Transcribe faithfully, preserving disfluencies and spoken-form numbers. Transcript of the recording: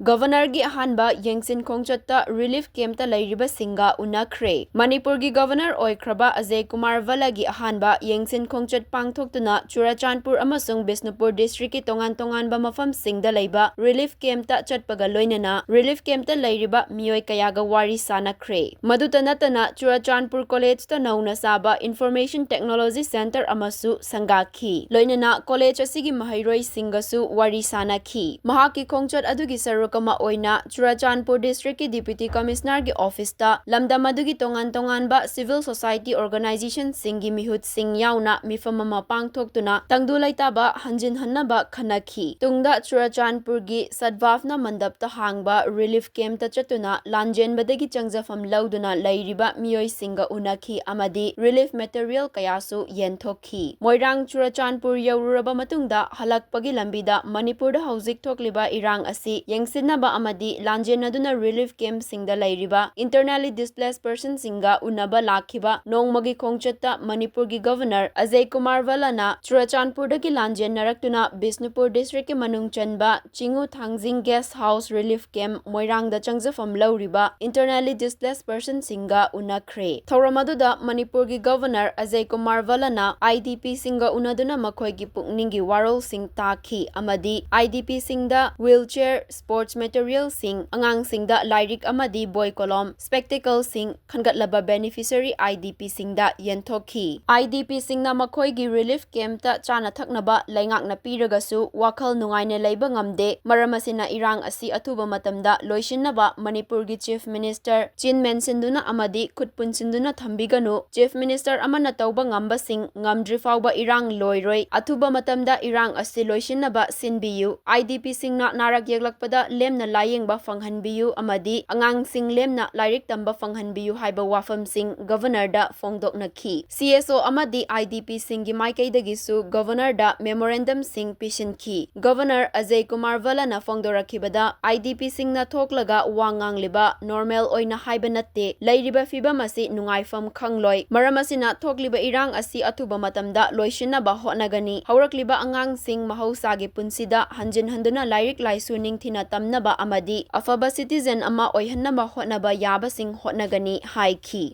ꯒꯕꯔꯅꯔꯒꯤ ꯑꯍꯥꯟꯕ ꯌꯦꯡꯁꯤꯟ ꯈꯣꯡꯆꯠꯇ ꯔꯤꯂꯤꯐ ꯀꯦꯝꯞꯇ ꯂꯩꯔꯤꯕꯁꯤꯡꯒ ꯎꯅꯈ꯭ꯔꯦ꯫ ꯃꯅꯤꯄꯨꯔꯒꯤ ꯒꯕꯔꯅꯔ ꯑꯣꯏꯈ꯭ꯔꯕ ꯑꯖꯌ ꯀꯨꯃꯥꯔ ꯚꯜꯂꯒꯤ ꯑꯍꯥꯟꯕ ꯌꯦꯡꯁꯤꯟ ꯈꯣꯡꯆꯠ ꯄꯥꯡꯊꯣꯛꯇꯨꯅ ꯆꯨꯔꯥꯆꯥꯟꯄꯨꯔ ꯑꯃꯁꯨꯡ ꯕꯤꯁꯅꯨꯄꯨꯔ ꯗꯤꯁꯇ꯭ꯔꯤꯛꯀꯤ ꯇꯣꯉꯥꯟ ꯇꯣꯉꯥꯟꯕ ꯃꯐꯝꯁꯤꯡꯗ ꯂꯩꯕ ꯔꯤꯂꯤꯐ ꯀꯦꯝꯞꯇ ꯆꯠꯄꯒ ꯂꯣꯏꯅꯅ ꯔꯤꯂꯤꯐ ꯀꯦꯝꯞꯇ ꯂꯩꯔꯤꯕ ꯃꯤꯑꯣꯏ ꯀꯌꯥꯒ ꯋꯥꯔꯤ ꯁꯥꯅꯈ꯭ꯔꯦ꯫ ꯃꯗꯨꯇ ꯅꯠꯇꯅ ꯆꯨꯔꯥꯆꯥꯟꯄꯨꯔ ꯀꯣꯂꯦꯖꯇ ꯅꯧꯅ ꯁꯥꯕ ꯏꯟꯐꯣꯔꯃꯦꯁꯟ ꯇꯦꯛꯅꯣꯂꯣꯖꯤ ꯁꯦꯟꯇꯔ ꯑꯃꯁꯨ ꯁꯪꯒꯥꯈꯤ꯫ ꯂꯣꯏꯅꯅ ꯀꯣꯂꯦꯖ ꯑꯁꯤꯒꯤ ꯃꯍꯩꯔꯣꯏꯁꯤꯡꯒꯁꯨ ꯋꯥꯔꯤ ꯁꯥꯅꯈꯤ꯫ ꯃꯍꯥꯛꯀꯤ ꯈꯣꯡꯆꯠ ꯑꯗꯨꯒꯤ ꯁꯔꯨꯛ ꯑꯃ ꯑꯣꯏꯅ ꯆꯨꯔꯥꯆꯥꯟꯄꯨꯔ ꯗꯤꯁꯇ꯭ꯔꯤꯛꯀꯤ ꯗꯤꯄ꯭ꯌꯨꯇꯤ ꯀꯃꯤꯁꯅꯔꯒꯤ ꯑꯣꯐꯤꯁꯇ ꯂꯝꯗꯝ ꯑꯗꯨꯒꯤ ꯇꯣꯉꯥꯟ ꯇꯣꯉꯥꯟꯕ ꯁꯤꯚꯤꯜ ꯁꯣꯁꯥꯏꯇꯤ ꯑꯣꯔꯒꯅꯥꯏꯖꯦꯁꯟꯁꯤꯡꯒꯤ ꯃꯤꯍꯨꯠꯁꯤꯡ ꯌꯥꯎꯅ ꯃꯤꯐꯝ ꯑꯃ ꯄꯥꯡꯊꯣꯛꯇꯨꯅ ꯇꯪꯗꯨ ꯂꯩꯇꯥꯕ ꯍꯟꯖꯤꯟꯍꯟꯅꯕ ꯈꯟꯅꯈꯤ꯫ ꯇꯨꯡꯗ ꯆꯨꯔꯥꯆꯥꯟꯄꯨꯔꯒꯤ ꯁꯗꯚꯥꯕꯅꯥ ꯃꯟꯗꯞꯇ ꯍꯥꯡꯕ ꯔꯤꯂꯤꯐ ꯀꯦꯝꯞꯇ ꯆꯠꯇꯨꯅ ꯂꯥꯟꯖꯦꯟꯕꯗꯒꯤ ꯆꯪꯖꯐꯝ ꯂꯧꯗꯨꯅ ꯂꯩꯔꯤꯕ ꯃꯤꯑꯣꯏꯁꯤꯡꯒ ꯎꯅꯈꯤ ꯑꯃꯗꯤ ꯔꯤꯂꯤꯐ ꯃꯦꯇꯔꯤꯌꯦꯜ ꯀꯌꯥꯁꯨ ꯌꯦꯟꯊꯣꯛꯈꯤ꯫ ꯃꯣꯏꯔꯥꯡ ꯆꯨꯔꯥꯆꯥꯟꯄꯨꯔ ꯌꯧꯔꯨꯔꯕ ꯃꯇꯨꯡꯗ ꯍꯜꯂꯛꯄꯒꯤ ꯂꯝꯕꯤꯗ ꯃꯅꯤꯄꯨꯔꯗ ꯍꯧꯖꯤꯛ ꯊꯣꯛꯂꯤꯕ ꯏꯔꯥꯡ ꯑꯁꯤ ꯌꯦꯡꯁꯤꯟꯅꯕ ꯑꯃꯗꯤ ꯂꯥꯟꯖꯦꯟꯅꯗꯨꯅ ꯔꯤꯂꯤꯐ ꯀꯦꯝꯞꯁꯤꯡꯗ ꯂꯩꯔꯤꯕ internally displaced personꯁꯤꯡꯒ ꯎꯅꯕ ꯂꯥꯛꯈꯤꯕ ꯅꯣꯡꯃꯒꯤ ꯈꯣꯡꯆꯠꯇ ꯃꯅꯤꯄꯨꯔꯒꯤ ꯒꯕꯔꯅꯔ ꯑꯖꯌ ꯀꯨꯃꯥꯔ ꯚꯜꯂꯅ ꯆꯨꯔꯥꯆꯥꯟꯄꯨꯔꯗꯒꯤ ꯂꯥꯟꯖꯦꯟꯅꯔꯛꯇꯨꯅ ꯕꯤꯁꯅꯨꯄꯨꯔ ꯗꯤꯁꯇ꯭ꯔꯤꯛꯀꯤ ꯃꯅꯨꯡ ꯆꯟꯕ ꯆꯤꯡꯉꯨ ꯊꯥꯡꯖꯤꯡ ꯒꯦꯁ ꯍꯥꯎꯁ ꯔꯤꯂꯤꯐ ꯀꯦꯝꯞ ꯃꯣꯏꯔꯥꯡꯗ ꯆꯪꯖꯐꯝ ꯂꯧꯔꯤꯕ internally displaced personꯁꯤꯡꯒ ꯎꯅꯈ꯭ꯔꯦ꯫ ꯊꯧꯔꯝ ꯑꯗꯨꯗ ꯃꯅꯤꯄꯨꯔꯒꯤ ꯒꯕꯔꯅꯔ ꯑꯖꯌ ꯀꯨꯃꯥꯔ ꯚꯜꯂꯅ IDPꯁꯤꯡꯒ ꯎꯅꯗꯨꯅ ꯃꯈꯣꯏꯒꯤ ꯄꯨꯛꯅꯤꯡꯒꯤ ꯋꯥꯔꯣꯜꯁꯤꯡ ꯇꯥꯈꯤ ꯑꯃꯗꯤ IDPꯁꯤꯡꯗ wheelchair, sports materialꯁꯤꯡ, ꯑꯉꯥꯡꯁꯤꯡꯗ ꯂꯥꯏꯔꯤꯛ ꯑꯃꯗꯤ ꯕꯣꯏ ꯀꯣꯂꯣꯝ, spectacleꯁꯤꯡ ꯈꯟꯒꯠꯂꯕ beneficiary IDPꯁꯤꯡꯗ ꯌꯦꯟꯊꯣꯛꯈꯤ꯫ IDPꯁꯤꯡꯅ ꯃꯈꯣꯏꯒꯤ ꯔꯤꯂꯤꯐ ꯀꯦꯝꯞꯇ ꯆꯥꯅ ꯊꯛꯅꯕ ꯂꯩꯉꯥꯛꯅ ꯄꯤꯔꯒꯁꯨ ꯋꯥꯈꯜ ꯅꯨꯡꯉꯥꯏꯅ ꯂꯩꯕ ꯉꯝꯗꯦ꯫ ꯃꯔꯝ ꯑꯁꯤꯅ ꯏꯔꯥꯡ ꯑꯁꯤ ꯑꯊꯨꯕ ꯃꯇꯝꯗ ꯂꯣꯏꯁꯤꯟꯅꯕ ꯃꯅꯤꯄꯨꯔꯒꯤ Chief Minister ꯆꯤꯟ ꯃꯦꯟꯁꯤꯟꯗꯨꯅ ꯑꯃꯗꯤ ꯈꯨꯠ ꯄꯨꯟꯁꯤꯟꯗꯨꯅ ꯊꯝꯕꯤꯒꯅꯨ꯫ Chief Minister ꯑꯃꯅ ꯇꯧꯕ ꯉꯝꯕꯁꯤꯡ ꯉꯝꯗ꯭ꯔꯤ ꯐꯥꯎꯕ ꯏꯔꯥꯡ ꯂꯣꯏꯔꯣꯏ꯫ ꯑꯊꯨꯕ ꯃꯇꯝꯗ ꯏꯔꯥꯡ ꯑꯁꯤ ꯂꯣꯏꯁꯤꯟꯅꯕ ꯁꯤꯟꯕꯤꯌꯨ꯫ IDPꯁꯤꯡꯅ ꯅꯥꯔꯛ ꯌꯦꯛꯂꯛꯄꯗ ꯂꯦꯝꯅ ꯂꯥꯌꯦꯡꯕ ꯐꯪꯍꯟꯕꯤꯌꯨ ꯑꯃꯗꯤ ꯑꯉꯥꯡꯁꯤꯡ ꯂꯦꯝꯅ ꯂꯥꯏꯔꯤꯛ ꯇꯝꯕ ꯐꯪꯍꯟꯕꯤꯌꯨ ꯍꯥꯏꯕ ꯋꯥꯐꯝꯁꯤꯡ ꯒꯕꯔꯅꯔꯗ ꯐꯣꯡꯗꯣꯛꯅꯈꯤ꯫ CSO ꯑꯃꯗꯤ IDPꯁꯤꯡꯒꯤ ꯃꯥꯏꯀꯩꯗꯒꯤꯁꯨ ꯒꯕꯔꯅꯔꯗ ꯃꯦꯃꯣꯔꯦꯟꯗꯝꯁꯤꯡ ꯄꯤꯁꯤꯟꯈꯤ꯫ ꯒꯕꯔꯅꯔ ꯑꯖꯌ ꯀꯨꯃꯥꯔ ꯚꯜꯂꯅ ꯐꯣꯡꯗꯣꯔꯛꯈꯤꯕꯗ, IDPꯁꯤꯡꯅ ꯊꯣꯛꯂꯒ ꯋꯥ ꯉꯥꯡꯂꯤꯕ ꯅꯣꯔꯃꯦꯜ ꯑꯣꯏꯅ ꯍꯥꯏꯕ ꯅꯠꯇꯦ꯫ ꯂꯩꯔꯤꯕ ꯐꯤꯕꯝ ꯑꯁꯤ ꯅꯨꯡꯉꯥꯏꯐꯝ ꯈꯪꯂꯣꯏ꯫ ꯃꯔꯝ ꯑꯁꯤꯅ ꯊꯣꯛꯂꯤꯕ ꯏꯔꯥꯡ ꯑꯁꯤ ꯑꯊꯨꯕ ꯃꯇꯝꯗ ꯂꯣꯏꯁꯤꯟꯅꯕ ꯍꯣꯠꯅꯒꯅꯤ꯫ ꯍꯧꯔꯛꯂꯤꯕ ꯑꯉꯥꯡꯁꯤꯡ ꯃꯍꯧꯁꯥꯒꯤ ꯄꯨꯟꯁꯤꯗ ꯍꯟꯖꯤꯟ ꯍꯟꯗꯨꯅ ꯂꯥꯏꯔꯤꯛ ꯂꯥꯏꯁꯨ ꯅꯤꯡꯊꯤꯅ ꯉꯝꯅꯕ ꯑꯃꯗꯤ ꯑꯐꯕ citizen ꯑꯃ ꯑꯣꯏꯍꯟꯅꯕ ꯍꯣꯠꯅꯕ ꯌꯥꯕꯁꯤꯡ ꯍꯣꯠꯅꯒꯅꯤ ꯍꯥꯏꯈꯤ꯫